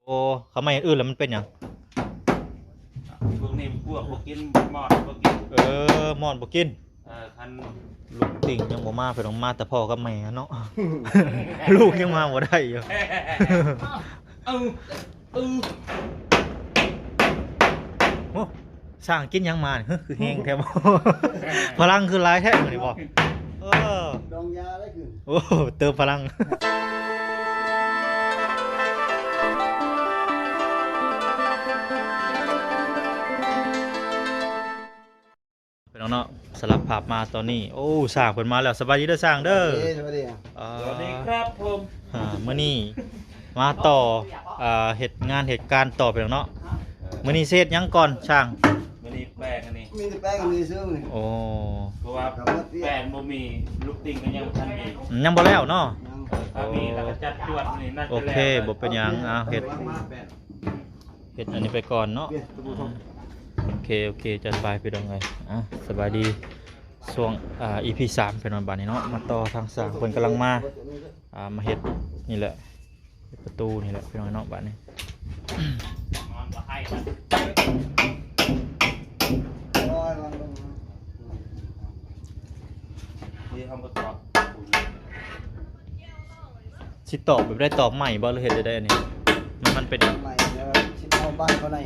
ໂອ້ ເຂົ້າມາຢ່າງອື່ນແລ້ວມັນເປັນຫຍັງ? ພວກນີ້ພວກບໍ່ກິນ ມອດບໍ່ກິນ ເອີ ມອດບໍ່ກິນ. ເອີ ຄັນ ລຸງຕິ່ງຍັງບໍ່ມາ ເພິ່ນອອກມາແຕ່ພໍ່ກັບແມ່ເນາະ ລູກຍັງມາບໍ່ໄດ້ຢູ່. ເອີ ເອີ ໂອ້ ຊ່າງກິນຫຍັງມານີ້ ຄືແຮງແທ້ບໍ? ພະລັງຄືຫຼາຍແທ້ມື້ນີ້ບໍ? ເອີ ດອງຢາໄດ້ຄືນ ໂອ້ ເຕີມພະລັງ. ພີ່ນ້ອງເນາະ ສະຫຼັບພາບມາຕອນນີ້ ໂອ້ ຊ່າງເພິ່ນມາແລ້ວ. ສະບາຍດີເດີຊ່າງເດີ ສະບາຍດີ ສະບາຍດີ ອ່າ ສະຫວັດດີຄັບຜົມ. ອ່າ ມື້ນີ້ມາຕໍ່ ອ່າ ເຮັດງານເຮັດການຕໍ່ ພີ່ນ້ອງເນາະ. ເອີ ມື້ນີ້ຊິເຮັດຫຍັງກ່ອນຊ່າງ? ມື້ນີ້ແປງອັນນີ້ ມີແຕ່ແປງອັນນີ້ຊື່ມື້ນີ້. ໂອ້ ເພາະວ່າແປງບໍ່ມີ ລູກຕິ່ງກໍຍັງບໍ່ທັນມີ ຍັງບໍ່ແລ້ວເນາະ. ຍັງ ເອີ ຖ້າມີແລ້ວກໍຈັດຈວດມື້ນີ້ ໜ້າຈະແລ້ວ. ໂອເຄ ບໍ່ເປັນຫຍັງ ອ່າ ເຮັດ ເຮັດອັນນີ້ໄປກ່ອນເນາະ. ໂອເຄ ໂອເຄ ຈັດໄປພີ່ນ້ອງເອີຍ. ອ່າ ສະບາຍດີ ຊ່ວງ ອ່າ ອີພີສາມ ພີ່ນ້ອງ ບາດນີ້ເນາະ ມາຕໍ່ທາງຊ່າງເພິ່ນກຳລັງມາ ອ່າ ມາເຮັດນີ້ແຫຼະ ເຮັດປະຕູນີ້ແຫຼະພີ່ນ້ອງເນາະ. ບາດນີ້ ຊິຕອກແບບໃດ? ຕອກໃໝ່ບໍ່ ຫຼືເຮັດແນວໃດອັນນີ້? ມັນ ມັນເປັນ ໃໝ່ແລ້ວຊິເອົາບ້ານເຂົາໃນ.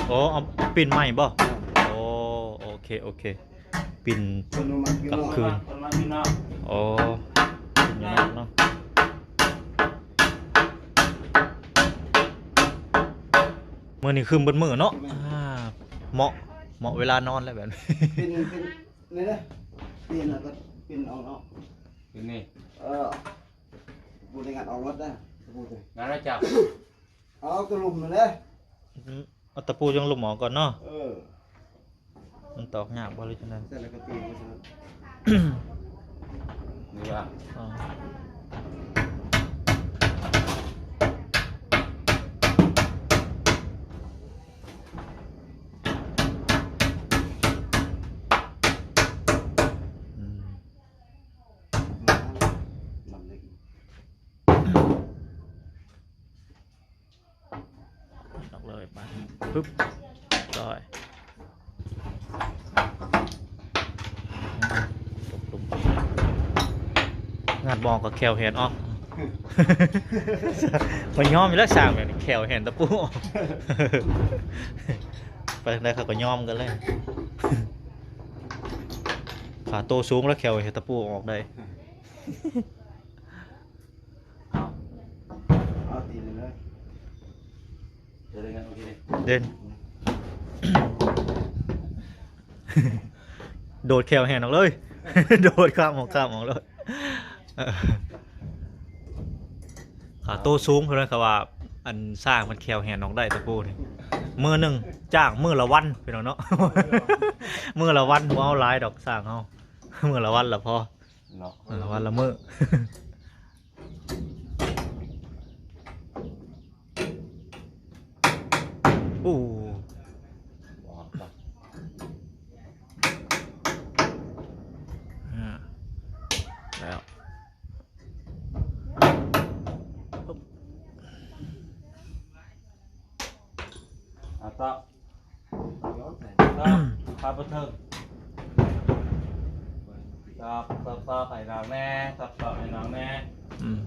ໂອ້ ເອົາ ເອົາປິ່ນໃໝ່ບໍ່? ໂອ້ ໂອເຄ ໂອເຄ ປິ່ນກັບຄືນ. ໂອ້ ຢູ່ນອກເນາະ. ມື້ນີ້ຄຶ້ມເບິດມື້ເນາະ. ອ່າ ເໝາະ ເໝາະເວລານອນແລ້ວແບບນີ້. ເປັນ ເປັນ ນີ້ນະ ເປັນແລ້ວກໍເປັນອອກເນາະ ເປັນນີ້. ເອີ ຕະປູໄດ້ງັດອອກໝົດນະ ຕະປູ ງັດແລ້ວຈັບ ເອົາຕະຫຼຸມຫັ້ນແຫຼະ. ອືມ ເອົາຕະປູຈັ່ງຫຼຸມອອກກ່ອນເນາະ. ເອີ ມັນຕອກຍາກບໍ່ ຫຼືຈັ່ງໃດ? ໃສ່ແລ້ວກໍຕີໄປຊັ້ນ ນີ້ວ່າ ອໍ ອືມ ອອກເລີຍ ໄປ ປຶບ ຮ້ອຍ ຕົກຫຼຸມ ງັດບໍ່ອອກກໍແຂ້ວແຫນອອກ. ຂ້ອຍຍອມຢູ່ແລ້ວ ຊ່າງແບບນີ້ ແຂ້ວແຫນຕະປູອອກ ໄປທາງໃດເຂົາກໍຍອມກັນເລີຍ. ຂາໂຕສູງແລ້ວ ແຂ້ວແຫນຕະປູອອກໄດ້. ເອົາ ເອົາຕີນເລີຍ ເດີນ ໂດດແຂ້ວແຫນອອກເລີຍ ໂດດຂ້າມອອກ ຂ້າມອອກເລີຍ. ເອີ ຂາໂຕສູງເພິ່ນວ່າ ເຂົາວ່າ ອັນ ຊ່າງມັນແຂ້ວແຫນອອກໄດ້ ຕະປູນີ້ ມື້ໜຶ່ງຈ້າງມື້ລະວັນ ພີ່ນ້ອງເນາະ ມື້ລະວັນ ບໍ່ເອົາຫຼາຍດອກຊ່າງເຮົາ ມື້ລະວັນລະພໍ. ເນາະ ເອີ ວັນລະມື້. ໂອ້ ອ່າ ແລ້ວ ອາຕະ ຄັບ ຄັບບໍ່ເຖິງ ຈັບ ຈັບ ຈັບໃຫ້ນາງແດ່ ຈັບ ຈັບໃຫ້ນາງແດ່. ອືມ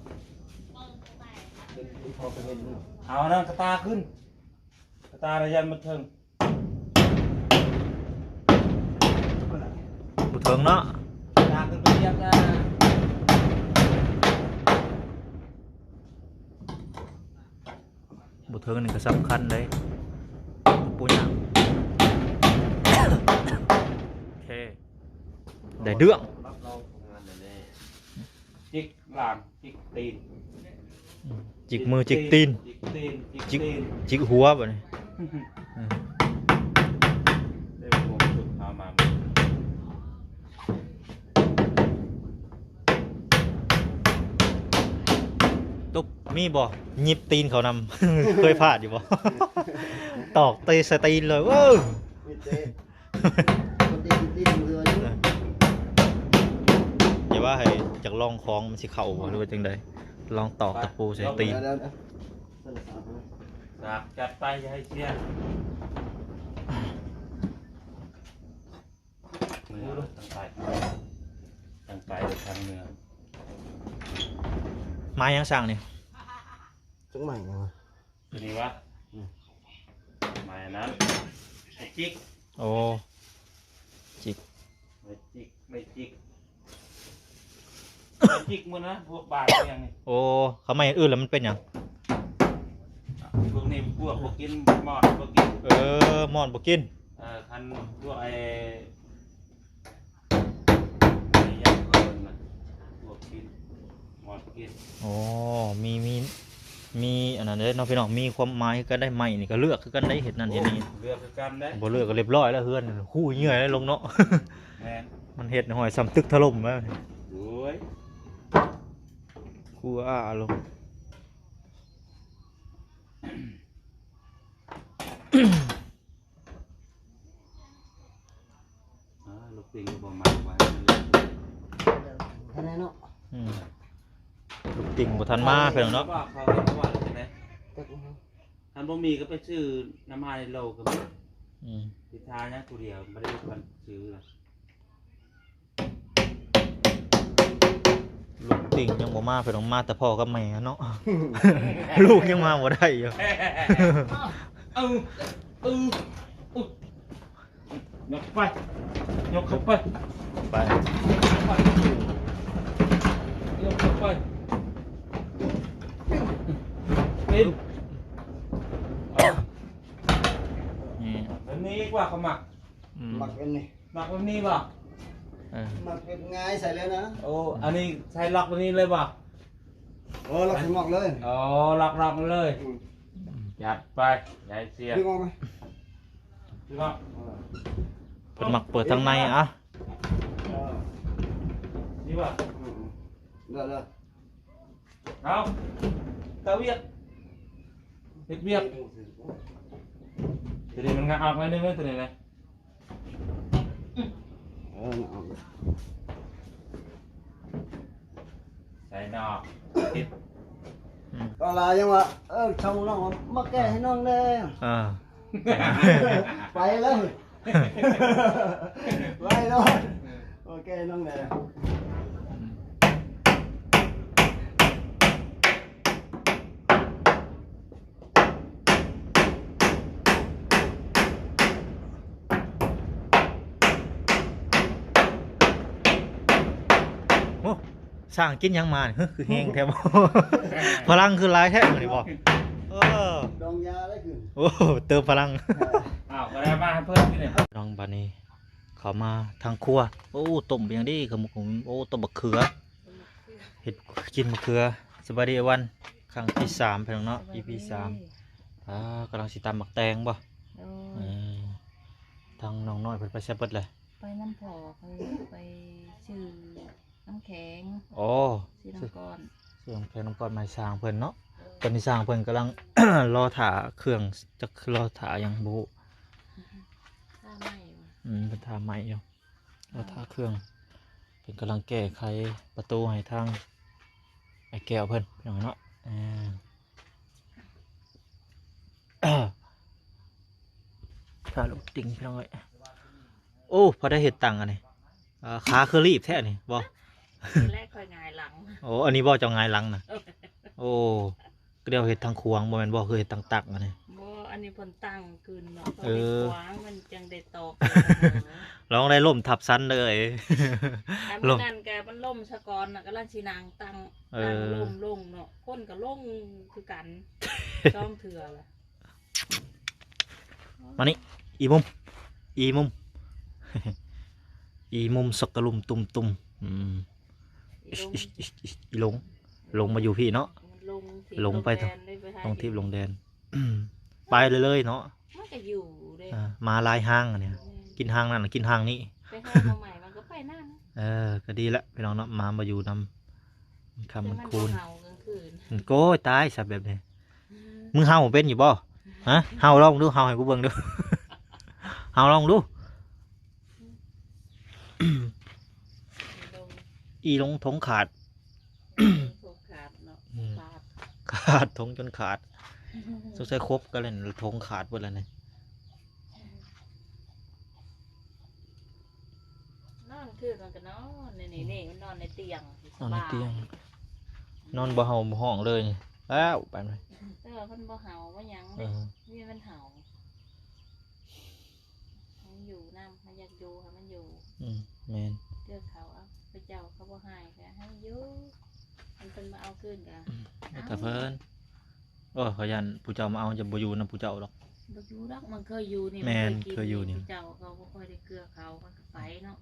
ເອົານັ້ນກະຕາຂຶ້ນ ກະຕາລະຢັນບໍ່ເຖິງ ບໍ່ເຖິງເນາະ ກະຕາຂຶ້ນໄປຢຽບນະ. ບໍ່ເຖິງນີ້ກໍສຳຄັນເດ້ ບໍ່ຫຍັງ. ໂອເຄ ໄດ້ເລື່ອງ ຈິກຫຼັງ ຈິກຕີນ ຈິກມື ຈິກຕີນ ຈິກຕີນ ຈິກ ຈິກຫົວບາດນີ້. ອືມ ໄດ້ບໍ່ ເອົາມາ ຕຸບ ມີບໍ່? ຫຍິບຕີນເຂົານຳ ເຄີຍພາດຢູ່ບໍ່? ຕອກເຕະໃສ່ຕີນເລີຍ ເວີ້ ຢ່າວ່າໃຫ້ ຢາກລອງຂອງມັນຊິເຂົ້າບໍ່ ຫຼືວ່າຈັ່ງໃດ? ລອງຕອກຕະປູໃສ່ຕີນ ດຽວ ດຽວ ດຽວ ໃສ່ ຄັບ ຈັດໄປ ຢ່າໃຫ້ເສຍ. ເມືອ ຕັ້ງໄປ ຕັ້ງໄປທາງເມືອ. ໄມ້ຫຍັງຊ່າງນີ້? ຈັກໄມ້ຫຍັງວະ? ຕົວນີ້ວະ? ອືມ ໄມ້ອັນນັ້ນ ໄມ້ຈິກ. ໂອ້ ຈິກ ໄມ້ຈິກ ໄມ້ຈິກ ໄມ້ຈິກໝົດນະ ພວກບາດອີ່ຫຍັງນີ້. ໂອ້ ເຂົາໄມ້ອື່ນແລ້ວມັນເປັນຫຍັງ? ພວກນີ້ພວກບໍ່ກິນ ມອດບໍ່ກິນ. ເອີ ມອດບໍ່ກິນ. ເອີ ຄັນພວກໄອ້ ໄອ້ຫຍັງເອີ້ນນະ ພວກກິນ ມອດກິນ. ໂອ້ ມີ ມີ ມີອັນນັ້ນເດ້ເນາະພີ່ນ້ອງ ມີຄວາມໝາຍຄືກັນໄດ໋. ໄມ້ນີ້ກໍເລືອກຄືກັນໄດ໋ ເຮັດນັ້ນເຮັດນີ້ ໂອ້ ເລືອກຄືກັນໄດ໋. ບໍ່ເລືອກກໍລຽບຮ້ອຍແລ້ວ ເຮືອນ ຄູ້ເຫຍື່ອຍລົງເນາະ. ແມ່ນ ມັນເຮັດໃຫ້ຫ້ອຍສ່ຳຕຶກຖະຫຼົ່ມແລ້ວ. ໂອ້ຍ ຄູ້ອ້າລົງ. ອ່າ ລູກຕິ່ງກໍບໍ່ມັກວ່າ ເທົ່ານັ້ນເນາະ. ອືມ ລູກຕິ່ງບໍ່ທັນມາ ເພິ່ນເນາະ. ເຂົາເຮັດວ່າຈັ່ງໃດ? ຄັນບໍ່ມີກໍໄປຊື້ນ້ຳມັນໂລກໍມີ. ອືມ ຊິທາຫຍັງຜູ້ດຽວ ບໍ່ໄດ້ຄັນຊື້ລະ. ລູກຕິ່ງຍັງບໍ່ມາ ເພິ່ນອອກມາແຕ່ພໍ່ກັບແມ່ເນາະ. ລູກຍັງມາບໍ່ໄດ້ຢູ່. ເອົາ ເອົາ ຍົກໄປ ຍົກເຂົ້າໄປ ໄປ ຍົກເຂົ້າໄປ ເປັນ ນີ້ ແບບນີ້ກວ່າເຂົາມັກ. ອືມ ມັກແບບນີ້ ມັກແບບນີ້ບໍ່? ເອີ ມັກແບບງ່າຍໃສ່ເລີຍນະ. ໂອ້ ອັນນີ້ໃສ່ລັອກແບບນີ້ເລີຍບໍ່? ເອີ ລັອກໃສ່ໝອກເລີຍ. ອໍ ລັອກໆເລີຍ. ອືມ ຈັດໄປ ຢ່າໃຫ້ເສຍ ດຶງອອກໄປ ດຶງອອກ. ເອີ ເພິ່ນມັກເປີດທາງໃນ. ອ່ະ ເອີ ນີ້ບໍ່? ອືມ ເດີໆ. ເອົາ ເຂົ້າວຽກ ເຮັດວຽກ. ຕົວນີ້ມັນງາອອກໜ້ອຍໜຶ່ງເດ້ ຕົວນີ້ນະ. ເອີ ງາອອກ ໃສ່ນອກ ຕິດ. ອືມ ກໍລາວຍັງວ່າ ເອີ ຊ່ອງນ້ອງມາແກ້ໃຫ້ນ້ອງແດ່. ອ່າ ໄປແລ້ວ. ໄວ້ໂລດ ໂອເຄ ນ້ອງແດງ. ໂອ້ ຊ່າງກິນຫຍັງມານີ້ ຄືແຮງແທ້ບໍ່? ພະລັງຄືຫຼາຍແທ້ມື້ນີ້ບໍ່? ເອີ ດອງຢາໄດ້ຄືນ. ໂອ້ ເຕີມພະລັງ. ອ້າວ ກໍໄດ້ມາໃຫ້ເພິ່ນກິນນີ້. ນ້ອງ ບາດນີ້ເຂົ້າມາທາງຄົວ. ໂອ້ ຕົ້ມຫຍັງເດ? ຂະໝຸກ ໂອ້ ຕົ້ມບັກເຂືອ. ເຮັດກິນບັກເຂືອ. ສະບາຍດີອ້າຍວັນ ຄັ້ງທີສາມ ພີ່ນ້ອງເນາະ ອີພີສາມ. ອ່າ ກຳລັງຊິຕຳໝາກແຕງບໍ່? ໂດຍ. ເອີ ທາງນ້ອງນ້ອຍເພິ່ນໄປໃສເບິດແລະ? ໄປນຳພໍ່ເພິ່ນ ໄປຊື້ ນ້ຳແຂງ. ອໍ ຊື້ນ້ຳກ້ອນ ຊື້ນ້ຳແຂງນ້ຳກ້ອນມາໃຫ້ຊ່າງເພິ່ນເນາະ. ຕອນນີ້ຊ່າງເພິ່ນກຳລັງລໍຖ້າເຄື່ອງ ຈັກລໍຖ້າຫຍັງບໍ່ຮູ້. ຖ້າໄມ້ຫວາ? ອືມ ເພິ່ນຖ້າໄມ້ຢູ່ ລໍຖ້າເຄື່ອງ. ເພິ່ນກຳລັງແກ້ໄຂປະຕູໃຫ້ທາງອ້າຍແກ້ວເພິ່ນ ພີ່ນ້ອງເນາະ. ອ່າ ຖ້າລູກຕິ່ງ ພີ່ນ້ອງເອີຍ. ໂອ້ ພໍໄດ້ເຮັດຕັ່ງອັນນີ້. ອ່າ ຂາຄືລີບແທ້ນີ້ບໍ່? ແລະຂ້ອຍຫງາຍຫຼັງ. ໂອ້ ອັນນີ້ບໍ່ ເຈົ້າຫງາຍຫຼັງນະ? ໂອ້ ກໍດຽວເຮັດທາງຂວາງບໍ່ແມ່ນບໍ່? ຄືເຮັດທາງຕັກອັນນີ້. ບໍ່ ອັນນີ້ເພິ່ນຕັ້ງຂຶ້ນເນາະ. ເອີ ຂວາງມັນຈັ່ງໄດ້ຕອກ. ລອງໄດ້ລົ້ມທັບສັນເດີ. ອັນນັ້ນກໍມັນລົ້ມສະກ່ອນນະ ກຳລັງຊິນັ່ງຕັ້ງ. ເອີ ຕັ້ງລົ້ມລົງເນາະ. ຄົນກໍລົງຄືກັນ ສອງເທື່ອລະ. ມານີ້ ອີມຸມ ອີມຸມ ອີມຸມ ສັກກະລຸມຕຸມຕຸມ. ອືມ ອີຫຼົງ ອີຫຼົງ ອີຫຼົງ ອີຫຼົງມາຢູ່ພີ້ເນາະ. ລົງ ລົງໄປ ລົງແດນ ລົງທິບລົງແດນ. ໄປເລີຍເນາະ. ມັນກໍຢູ່ເດ້. ອ່າ ມາຫຼາຍຮ່າງອັນນີ້. ແມ່ນ. ກິນຮ່າງນັ້ນ ກິນຮ່າງນີ້. ໄປຫາໜໍ່ໄມ້ ມັນກໍໄປນັ້ນ. ເອີ ກໍດີລະ ພີ່ນ້ອງເນາະ ມາ ມາຢູ່ນຳ ຄ່ຳຄືນ. ແຕ່ມັນບໍ່ເຫົ່າກາງຄືນ. ໂອ້ຍ ຕາຍ ສັດແບບນີ້. ອືມ ມຶງເຫົ່າເປັນຢູ່ບໍ່? ຮະ? ເຫົ່າລອງດູ ເຫົ່າໃຫ້ກູເບິ່ງດູ. ເຫົ່າລອງດູ. ອີຫຼົງ ອີຫຼົງ ຖົງຂາດ. ຖົງຂາດເນາະ. ອືມ ຂາດ ຂາດ ຖົງຈົນຂາດ. ສົງໄສຄົບກັນແລ້ວ ຖົງຂາດເບິດແລ້ວນີ້. ນອນຄືນມັນກໍນອນ ນີ້ໆ ນີ້ ມັນນອນໃນຕຽງ ນອນໃນຕຽງ ສະບາຍ ນອນບໍ່ເຫົ່າບໍ່ຮ້ອງເລີຍ. ແລ້ວໄປ ແຕ່ວ່າເພິ່ນບໍ່ເຫົ່າບໍ່ຫຍັງເດ້ ເອີ ມີມັນເຫົ່າ ໃຫ້ຢູ່ນຳ ໃຫ້ຢາກຢູ່ໃຫ້ມັນຢູ່. ອືມ ແມ່ນ ເທື່ອເຂົາເອົາ ພະເຈົ້າເຂົາບໍ່ໃຫ້ກໍໃຫ້ຢູ່ ຄັນເພິ່ນມາເອົາຄືນກໍ ອືມ ແລ້ວແຕ່ເພິ່ນ. ໂອ້ຍ ຂ້ອຍຢ້ານຜູ້ເຈົ້າມາເອົາ ຈະບໍ່ຢູ່ນຳຜູ້ເຈົ້າດອກ. ບໍ່ຢູ່ດອກ ມັນເຄີຍຢູ່ນີ້ ແມ່ນ ມັນເຄີຍກິນ ເຄີຍຢູ່ນີ້ ຜູ້ເຈົ້າເຂົາບໍ່ຄ່ອຍໄດ້ເກືອເຂົາ ມັນກໍໄປເນາະ.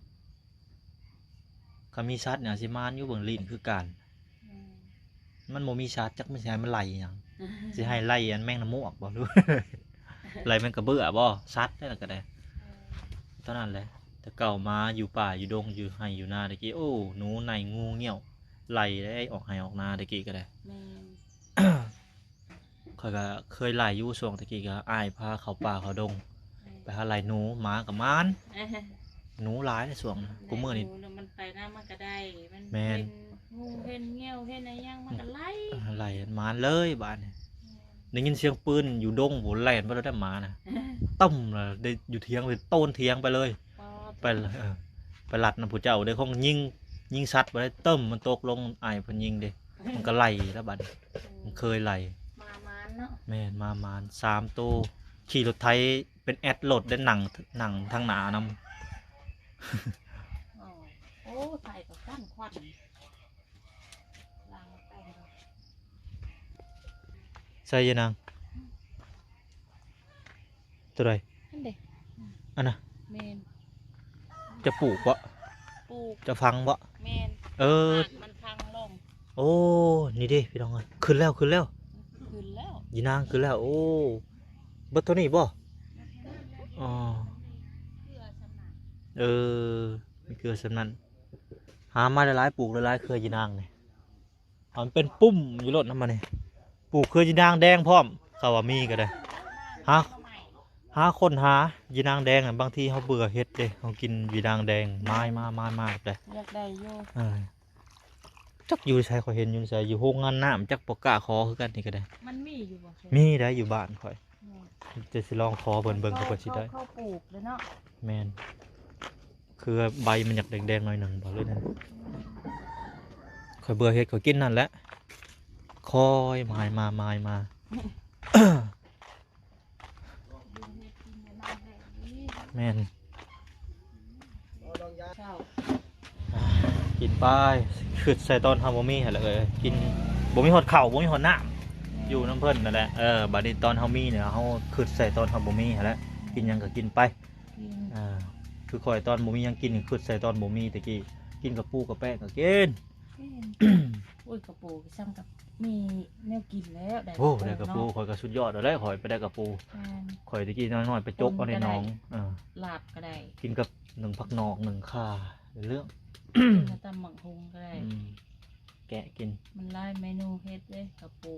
ຄັນມີສັດນີ້ຊິມານຢູ່ເບິ່ງ ລີ້ນຄືການ. ແມ່ນ ມັນບໍ່ມີສັດ ຈັກມັນຊິໃຫ້ມັນໄລ່ຫຍັງ ຊິໃຫ້ໄລ່ອັນແມງນະມວກບໍ່ ຫຼືໄລ່ແມງກະເບື້ອບໍ່? ສັດນັ້ນນະກໍໄດ້ ເອີ ເທົ່ານັ້ນແຫຼະ. ແຕ່ເກົ່າມາຢູ່ປ່າຢູ່ດົງ ຢູ່ໄຮ່ຢູ່ນາແຕ່ກີ້ ໂອ້ ໜູໄນງູງຽວ ໄລ່ໄດ້ອອກໄຮ່ອອກນາແຕ່ກີ້ກໍໄດ້. ແມ່ນ ຂ້ອຍກໍເຄີຍໄລ່ຢູ່ ຊ່ວງແຕ່ກີ້ກໍອ້າຍພາເຂົ້າປ່າເຂົ້າດົງ ແມ່ນ ໄປຫາໄລ່ໜູ ໝາກໍມານ ເອີ ໜູຫຼາຍໃນຊ່ວງນັ້ນ. ແມ່ນ ຄູ່ມື້ນີ້ ໜູມັນໄປນຳມັນກໍໄດ້ ມັນ ແມ່ນ ເຫັນງູເຫັນງຽວເຫັນອີຫຍັງມັນກໍໄລ່ ເອີ ໄລ່ມານເລີຍບາດນີ້. ແມ່ນ ໄດ້ຍິນສຽງປືນຢູ່ດົງພຸ້ນ ແລ່ນໄປແລ້ວເດ້ໝານະ ເອີ ຕຶ້ມ ແລ້ວໄດ້ຢູ່ຖຽງ ໄດ້ໂຕນຖຽງໄປເລີຍ. ອໍ ໄປ ເອີ ໄປລັດນຳຜູ້ເຈົ້າເດ້ ຄົງຍິງ ຍິງສັດບໍ່ໄດ້ ຕຶ້ມ ມັນຕົກລົງ ອ້າຍເພິ່ນຍິງເດ້ ມັນກໍໄລ່ແລ້ວບາດນີ້. ອືມ ມັນເຄີຍໄລ່ ໝາມານເນາະ. ແມ່ນ ໝາມານສາມໂຕ ຂີ່ລົດໄຖເປັນແອັດລົດໄດ້ ນັ່ງ ນັ່ງທາງໜ້ານຳ. ອໍ ໂອ້ ໄຖກໍຄວັນ ຄວັນ ລ້າງແປ້ງ ໃສ່ຍານາງ ໂຕໃດ? ອັນເດ ອັນນະ ແມ່ນ ຈະປູກບໍ່? ປູກ ຈະຝັງບໍ່? ແມ່ນ ເອີ ຮາກມັນພັງລົງ. ໂອ້ ນີ້ເດ້ພີ່ນ້ອງເອີຍ ຂຶ້ນແລ້ວ ຂຶ້ນແລ້ວ ຂຶ້ນແລ້ວ ຍານາງຂຶ້ນແລ້ວ. ໂອ້ ເບິດເທົ່ານີ້ບໍ່? ອໍ ເອີ ມີເກືອສ່ຳນັ້ນ ຫາມາຫຼາຍໆ ປູກຫຼາຍໆ ເຄືອຍານາງນີ້. ເອົາມັນເປັນປຸ້ມຢູ່ໂລດນຳມັນນີ້ ປູກເຄືອຍານາງແດງພ້ອມ ເຂົາວ່າມີກໍໄດ້. ຫາ ຫາຄົ້ນຫາຍານາງແດງນະ ບາງທີເຮົາເບື່ອເຮັດເດ້ ເຮົາກິນຍານາງແດງ ມາຍມາ ມາຍມາແບບໃດ ຢາກໄດ້ຢູ່. ເອີ ຈັກຢູ່ໃສ ຂ້ອຍເຫັນຢູ່ໃສ ຢູ່ໂຮງງານນ້ຳ ຈັກບໍ່ກ້າຂໍຄືກັນນີ້ກໍໄດ້. ມັນມີຢູ່ບໍ່? ມີໄດ໋ ຢູ່ບ້ານຂ້ອຍ. ແມ່ນ ຈະຊິລອງຂໍເພິ່ນເບິ່ງ ເຂົາ ເຂົາເພິ່ນຊິໄດ້ ເຂົາ ເຂົາປູກເລີຍເນາະ. ແມ່ນ ຄືໃບມັນຢາກແດງໆ ໜ້ອຍໜຶ່ງບໍ່ ຫຼືນັ້ນ. ຂ້ອຍເບື່ອເຮັດ ຂ້ອຍກິນນັ້ນແຫຼະ ຄອຍມາຍມາ ມາຍມາ. ແມ່ນ ເຈົ້າ ກິນໄປ ຄຶດໃສ່ຕອນເຮົາບໍ່ມີຫັ້ນແຫຼະເອີຍ ກິນ ບໍ່ມີຮອດເຂົ້າ ບໍ່ມີຮອດນ້ຳ ຢູ່ນຳເພິ່ນນັ້ນແຫຼະ. ເອີ ບາດນີ້ຕອນເຮົາມີນີ້ ເຮົາຄຶດໃສ່ຕອນເຮົາບໍ່ມີຫັ້ນແຫຼະ ກິນຫຍັງກໍກິນໄປ. ກິນ ອ່າ ຄືຂ້ອຍຕອນບໍ່ມີຫຍັງກິນ ຄຶດໃສ່ຕອນບໍ່ມີແຕ່ກີ້ ກິນກະປູກະແປງກໍກິນ. ກິນ ໂອ້ຍ ກະປູກໍຊ່ຳກັບມີແນວກິນແລ້ວ ໄດ້ ໂອ້ ກະປູ ໄດ້ກະປູ ເນາະ ຂ້ອຍກໍສຸດຍອດແລ້ວ ຂ້ອຍໄປໄດ້ກະປູ. ແມ່ນ ຂ້ອຍແຕ່ກີ້ນ້ອຍໆ ໄປຈົກເອົາໃນໜອງ ເອີ ລາບກໍໄດ້ ກິນກັບໜຶ້ງຜັກໜອກ ໜຶ້ງຂ່າ ເລື່ອງ ກິນກັບຕຳໝາກຫຸ່ງກໍໄດ້. ອືມ ແກະກິນ ມັນຫຼາຍເມນູເຮັດເດ້ ກະປູ.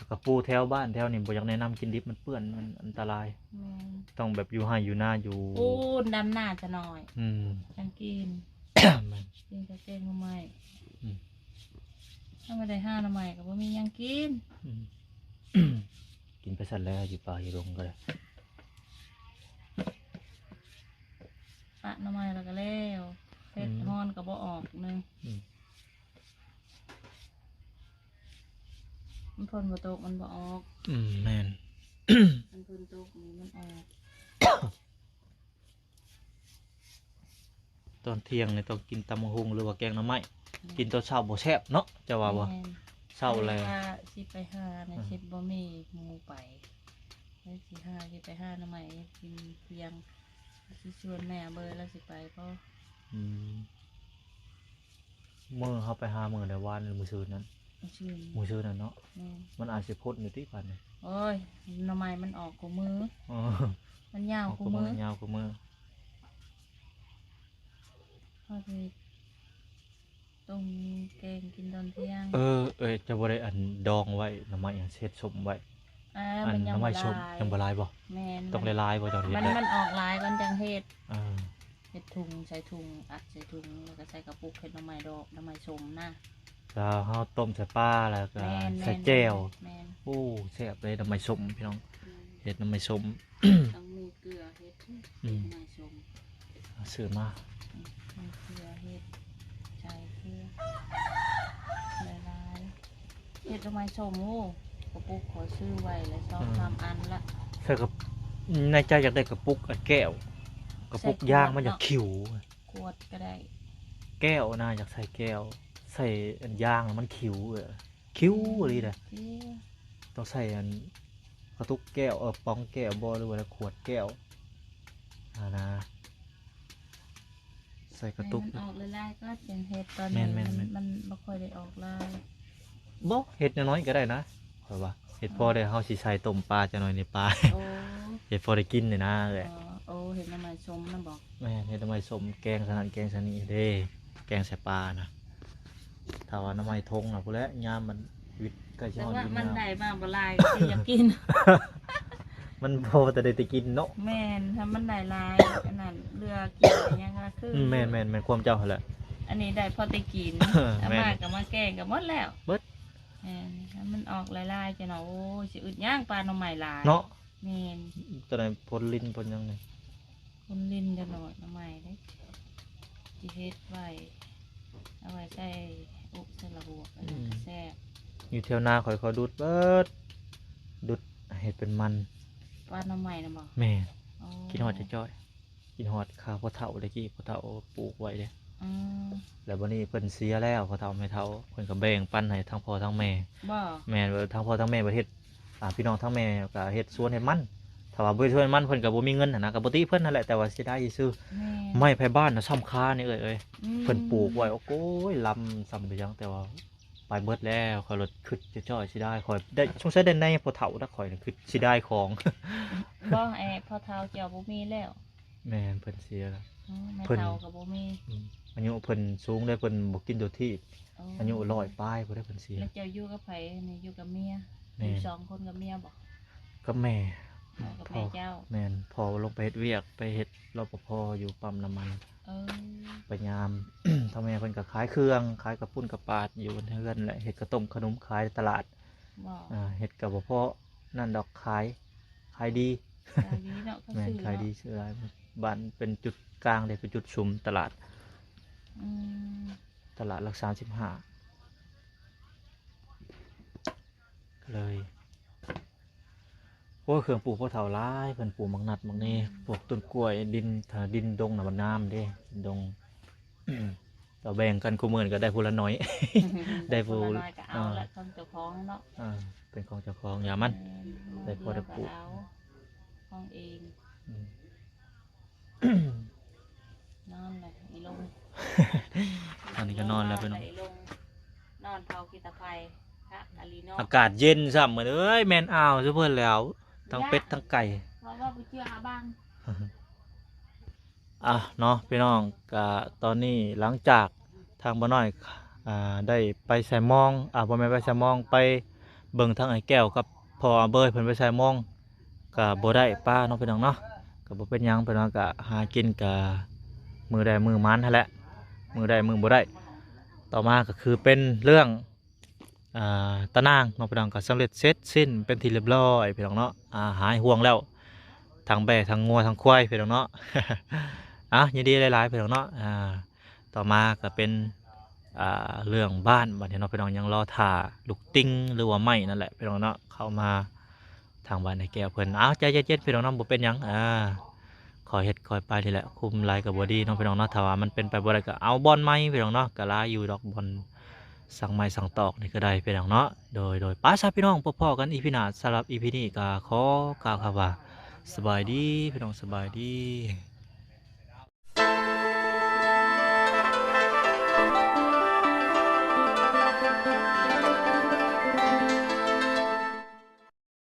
ກະປູແຖວບ້ານແຖວນີ້ບໍ່ຢາກແນະນຳກິນດິບ ມັນເປື້ອນ ມັນອັນຕະລາຍ. ແມ່ນ ຕ້ອງແບບຢູ່ໄຮ່ຢູ່ນາຢູ່ ປູນດຳນາຈະໜ້ອຍ ອືມ ຈັ່ງກິນ. ແມ່ນ ກິນແຕ່ແກງໜໍ່ໄມ້. ອືມ ຖ້າບໍ່ໄດ້ຫາໜໍ່ໄມ້ກໍບໍ່ມີຫຍັງກິນ. ອືມ ກິນໄປຊັ້ນແຫຼະ ຢູ່ປ່າຢູ່ດົງກໍໄດ້ ປະໜໍ່ໄມ້ແລ້ວກໍແລ້ວ ເຜັດ ອືມ ຮ້ອນກໍບໍ່ອອກໜຶ່ງ. ອືມ ມັນຝົນບໍ່ຕົກ ມັນບໍ່ອອກ. ອືມ ແມ່ນ ຄັນຝົນຕົກນີ້ມັນອອກ. ຕອນທ່ຽງນີ້ຕ້ອງກິນຕຳບັກຫຸ່ງ ຫຼືວ່າແກງໜໍ່ໄມ້. ແມ່ນ ກິນຕອນເຊົ້າບໍ່ແຊບເນາະ ເຈົ້າວ່າບໍ່? ແມ່ນ ເຊົ້າແລ້ວ ຊິໄປຫານະ ອືມ ຊິບໍ່ມີໝູ່ໄປ ຊິຫາ ຊິໄປຫາໜໍ່ໄມ້ກິນທ່ຽງ ຊິຊວນແມ່ເບີລາວຊິໄປບໍ່? ອືມ ມື້ເຮົາໄປຫາມື້ໃດ ວານຫຼືມື້ຊືນນັ້ນ? ມື້ຊືນ ມື້ຊືນນັ້ນເນາະ. ແມ່ນ ມັນອາດຊິພົ້ນຢູ່ຕິບາດນີ້. ໂອ້ຍ ໜໍ່ໄມ້ມັນອອກຄູ່ມື້. ອໍ ມັນຍາວຄູ່ມື້ ຍາວຄູ່ມື້. ເຮົາຊິຕົ້ມແກງກິນຕອນທ່ຽງ. ເອີ ເອີຍ ເຈົ້າບໍ່ໄດ້ອັນດອງໄວ້ ໜໍ່ໄມ້ຫຍັງເຮັດສົ້ມໄວ້? ອ່າ ອັນ ມັນຍັງ ໜໍ່ໄມ້ສົ້ມ ບໍ່ຫຼາຍ ຍັງບໍ່ຫຼາຍບໍ່? ແມ່ນ ຕ້ອງຫຼາຍໆບໍ່ ຈັ່ງເຮັດ ມັນ ໄດ້ ມັນອອກຫຼາຍກ່ອນຈັ່ງເຮັດ. ອ່າ ເຮັດຖົງ ໃສ່ຖົງ ອັດໃສ່ຖົງ ແລ້ວກໍໃສ່ກະປຸກ ເຮັດໜໍ່ໄມ້ດອກ ໜໍ່ໄມ້ສົ້ມນະ. ລາວເຮົາຕົ້ມໃສ່ປາ ແລ້ວກໍ ແມ່ນໆ ໃສ່ແຈ່ວ ແມ່ນໆ ໂອ້ ແຊບເລີຍ ໜໍ່ໄມ້ສົ້ມພີ່ນ້ອງ ອືມ ເຮັດໜໍ່ໄມ້ສົ້ມ ຕ້ອງມີເກືອເຮັດ ອືມ ໜໍ່ໄມ້ສົ້ມ ຊື້ມາ ອືມ ມີເກືອເຮັດ ໃສ່ເກືອຫຼາຍໆ ເຮັດໜໍ່ໄມ້ສົ້ມ ໂອ້ ກະປຸກຂ້ອຍຊື້ໄວ້ແລ້ວ ສອງ ອືມ ສາມອັນລະ ໃສ່ກະ ໃນໃຈຢາກໄດ້ກະປຸກອັນແກ້ວ ກະປຸກຢາງມັນຢາກຂິວ ຂວດກໍໄດ້ ແກ້ວນະ ຢາກໃສ່ແກ້ວ ໃສ່ອັນຢາງມັນຂິວ ເອີ ຂິວອີ່ຫຼີເດ້ ຂິວ ຕ້ອງໃສ່ອັນກະຕຸກແກ້ວ ເອີ ປ໋ອງແກ້ວບໍ່ ຫຼືວ່າຂວດແກ້ວຫັ້ນນະ ໃສ່ກະຕຸກ ໃຫ້ມັນອອກຫຼາຍໆ ກໍຈັ່ງເຮັດ ຕອນນີ້ ແມ່ນໆໆ ມັນ ມັນບໍ່ຄ່ອຍໄດ້ອອກຫຼາຍ ບໍ່ ເຮັດນ້ອຍໆ ກໍໄດ້ນະ ຂ້ອຍວ່າ ເຮັດພໍໄດ້ ເຮົາຊິໃສ່ຕົ້ມປາຈັກໜ້ອຍນີ້ປາ ໂອ້ ເຮັດພໍໄດ້ກິນນີ້ນະເອື້ອຍ ອໍ ໂອ້ ເຮັດໜໍ່ໄມ້ສົ້ມນະບໍ ແມ່ນ ເຮັດໜໍ່ໄມ້ສົ້ມ ແກງຊະນັ້ນແກງຊະນີ້ເດ້ ແກງໃສ່ປານະ ຖ້າວ່າໜໍ່ໄມ້ທົ່ງນະ ພຸ້ນແຫຼະ ຍາມມັນວິດໃກ້ຊິຮອດ ແຕ່ວ່າມັນໄດ້ມາບໍ່ຫຼາຍ ກໍຄືຢາກກິນ ມັນພໍແຕ່ໄດ້ແຕ່ກິນເນາະ ແມ່ນ ຖ້າມັນໄດ້ຫຼາຍ ອັນນັ້ນເຫຼືອກິນຫຍັງກໍຄື ອືມ ແມ່ນໆໆ ຄວາມເຈົ້າຫັ້ນແຫຼະ ອັນນີ້ໄດ້ພໍແຕ່ກິນ ເອົາມາກໍມາແກງກໍໝົດແລ້ວ ເບິດ ແມ່ນ ຖ້າມັນອອກຫຼາຍໆ ຈັ່ງເນາະ ໂອ້ຍ ຊິອຶດຫຍັງ ປາໜໍ່ໄມ້ຫຼາຍເນາະ ແມ່ນ ຕອນນັ້ນພົນລິນພົນຫຍັງນີ້ ຄົນຫຼິ້ນຈະໜ້ອຍໜໍ່ໄມ້ເດ້ ຊິເຮັດໄວ້ ເອົາໄວ້ໃສ່ອົບໃສ່ລະບວກ ອັນນັ້ນກໍແຊບ ອືມ ຢູ່ແຖວນາຂ້ອຍ ເຂົາດຸດເບິດ ດຸດເຮັດເປັນມັນ ວ່າໜໍ່ໄມ້ນະບໍ ແມ່ນ ອໍ ກິນຮອດຈ້ອຍໆ ກິນຮອດຂ້າວພໍ່ເຖົ້າແຕ່ກີ້ ພໍ່ເຖົ້າປູກໄວ້ເດ້ ອືມ ແລ້ວບັດນີ້ເພິ່ນເສຍແລ້ວ ພໍ່ເຖົ້າແມ່ເຖົ້າ ເພິ່ນກໍແບ່ງປັນໃຫ້ທັງພໍ່ທັງແມ່ ບໍ່ ແມ່ນ ທັງພໍ່ທັງແມ່ເພິ່ນເຮັດ ອ່າ ພີ່ນ້ອງທາງແມ່ກໍເຮັດສວນເຮັດມັນ ຖ້າວ່າບໍ່ເຮັດສວນເຮັດມັນ ເພິ່ນກໍບໍ່ມີເງິນຫັ້ນນະ ກໍບໍ່ຕິເພິ່ນຫັ້ນແຫຼະ ແຕ່ວ່າເສຍດາຍຊື່ໆ ແມ່ນ ໄມ້ໄຜ່ບ້ານນະສ່ຳຄານີ້ເອື້ອຍເອີຍ ອືມ ເພິ່ນປູກໄວ້ ໂອ້ໂກຍ ລຳສ່ຳໄປຫຍັງ ແຕ່ວ່າໄປເບິດແລ້ວ ຂ້ອຍລະຄຶດຈ່ອຍໆ ເສຍດາຍ ຂ້ອຍໄດ້ ສົງໄສໄດ້ໃນພໍ່ເຖົ້ານະ ຂ້ອຍນະຄຶດເສຍດາຍຂອງ ບໍ່ ແອ ພໍ່ເຖົ້າເຈົ້າບໍ່ມີແລ້ວ ແມ່ນ ເພິ່ນເສຍແລ້ວ ອືມ ແມ່ເຖົ້າກໍບໍ່ມີ ອືມ ອາຍຸເພິ່ນສູງເດ້ ເພິ່ນບໍ່ກິນໂຕທີ່ ໂອ້ ອາຍຸຮ້ອຍປາຍພຸ້ນເດ້ເພິ່ນເສຍ ແລ້ວເຈົ້າຢູ່ກັບໃຜນີ້ ຢູ່ກັບເມຍ ແມ່ນ ຢູ່ສອງຄົນກັບເມຍບໍ ກັບແມ່ ພໍ່ກັບແມ່ເຈົ້າ ແມ່ນ ພໍ່ລົງໄປເຮັດວຽກ ໄປເຮັດ ລປພ ຢູ່ປ້ຳນ້ຳມັນ ເອີ ໄປຍາມ ທາງແມ່ເພິ່ນກໍຂາຍເຄື່ອງ ຂາຍກະປຸ້ນກະປາດ ຢູ່ເຮືອນແຫຼະ ເຮັດກະຕົ້ມຂະໜົມຂາຍຕະຫຼາດ ບໍ່ ອ່າ ເຮັດກໍບໍ່ພໍນັ້ນດອກ ຂາຍ ຂາຍດີ ຂາຍດີເນາະ ແມ່ນ ຂາຍດີ ຊື້ຫຼາຍ ບ້ານເປັນຈຸດກາງເດ້ ເປັນຈຸດຊຸມຕະຫຼາດ ອືມ ຕະຫຼາດຫຼັກສາມສິບຫ້າ ກໍເລີຍ ໂອ້ຍ ເຄື່ອງປູກພໍ່ເຖົ້າຫຼາຍ ເພິ່ນປູກໝາກນັດໝາກນີ້ ອືມ ພວກຕົ້ນກ້ວຍ ດິນ ຖ້າດິນດົງນະມັນງາມເດ້ ດິນດົງ ກໍແບ່ງກັນ ຄູ່ມື້ນີ້ກໍໄດ້ຜູ້ລະໜ້ອຍ ໄດ້ຜູ້ ຜູ້ລະໜ້ອຍກໍເອົາລະ ອ່າ ຂອງເຈົ້າຂອງເນາະ ອ່າ ເປັນຂອງເຈົ້າຂອງ ຢ່າມັນ ແມ່ນ ໄດ້ພໍໄດ້ປູກ ຂອງເອງ ອືມ ນອນແລ້ວອີລົງ ຕອນນີ້ກໍນອນແລ້ວພີ່ນ້ອງ ນອນເຜົາຂີ້ຕະໄຄ ຄັກອີ່ຫຼີເນາະ ອາກາດເຢັນຊ້ຳ ມື້ນີ້ເອີຍ ແມ່ນອ່າວຊະເພິ່ນແລ້ວ ທັງເປັດທັງໄກ່ ເພາະວ່າບໍ່ເຊື່ອອາບັງ ອ່ະເນາະພີ່ນ້ອງ ກະຕອນນີ້ຫຼັງຈາກທາງບ່າວນ້ອຍ ອ່າ ໄດ້ໄປໃສ່ມອງ ອ່າ ບໍ່ແມ່ນໄປໃສ່ມອງ ໄປເບິ່ງທາງອ້າຍແກ້ວກັບພໍ່ອາເບີຍ ເພິ່ນໄປໃສ່ມອງ ກະບໍ່ໄດ້ປາເນາະພີ່ນ້ອງເນາະ ກະບໍ່ເປັນຫຍັງ ເພິ່ນວ່າກະຫາກິນກະມື້ໃດມື້ມັນຫັ້ນແຫຼະ ມື້ໃດມື້ບໍ່ໄດ້ ຕໍ່ມາກະຄືເປັນເລື່ອງ ອ່າ ຕານາງເນາະພີ່ນ້ອງ ກໍສຳເລັດເສັດສິ້ນເປັນທີ່ລຽບຮ້ອຍພີ່ນ້ອງເນາະ ອ່າ ຫາຍຫ່ວງແລ້ວ ທັງແບ້ທັງງົວທັງຄວາຍພີ່ນ້ອງເນາະ ອ່າ ຍິນດີຫຼາຍໆພີ່ນ້ອງເນາະ ອ່າ ຕໍ່ມາກໍເປັນ ອ່າ ເລື່ອງບ້ານ ບັດນີ້ເນາະພີ່ນ້ອງ ຍັງລໍຖ້າລູກຕິ່ງ ຫຼືວ່າໄມ້ນັ້ນແຫຼະພີ່ນ້ອງເນາະ ເຂົ້າມາ ທາງບ້ານອ້າຍແກ້ວເພິ່ນ ອ້າວ ໃຈເຢັນໆ ພີ່ນ້ອງເນາະ ບໍ່ເປັນຫຍັງ ອ່າ ຄ່ອຍເຮັດຄ່ອຍໄປນີ້ແຫຼະ ຄຸມຫຼາຍກໍບໍ່ດີເນາະພີ່ນ້ອງເນາະ ຖ້າວ່າມັນເປັນໄປບໍ່ໄດ້ກໍເອົາບ່ອນໃໝ່ພີ່ນ້ອງເນາະ ກໍຫຼາຍຢູ່ດອກ ບ່ອນສັກໄມ້ສັກຕອກນີ້ກໍໄດ້ພີ່ນ້ອງເນາະ ໂດຍ ໂດຍ ໄປຊະພີ່ນ້ອງ ພົບພໍ້ກັນອີພີໜ້າ ສຳລັບອີພີນີ້ກໍຂໍກ່າວຄຳວ່າ ສະບາຍດີພີ່ນ້ອງ ສະບາຍດີ.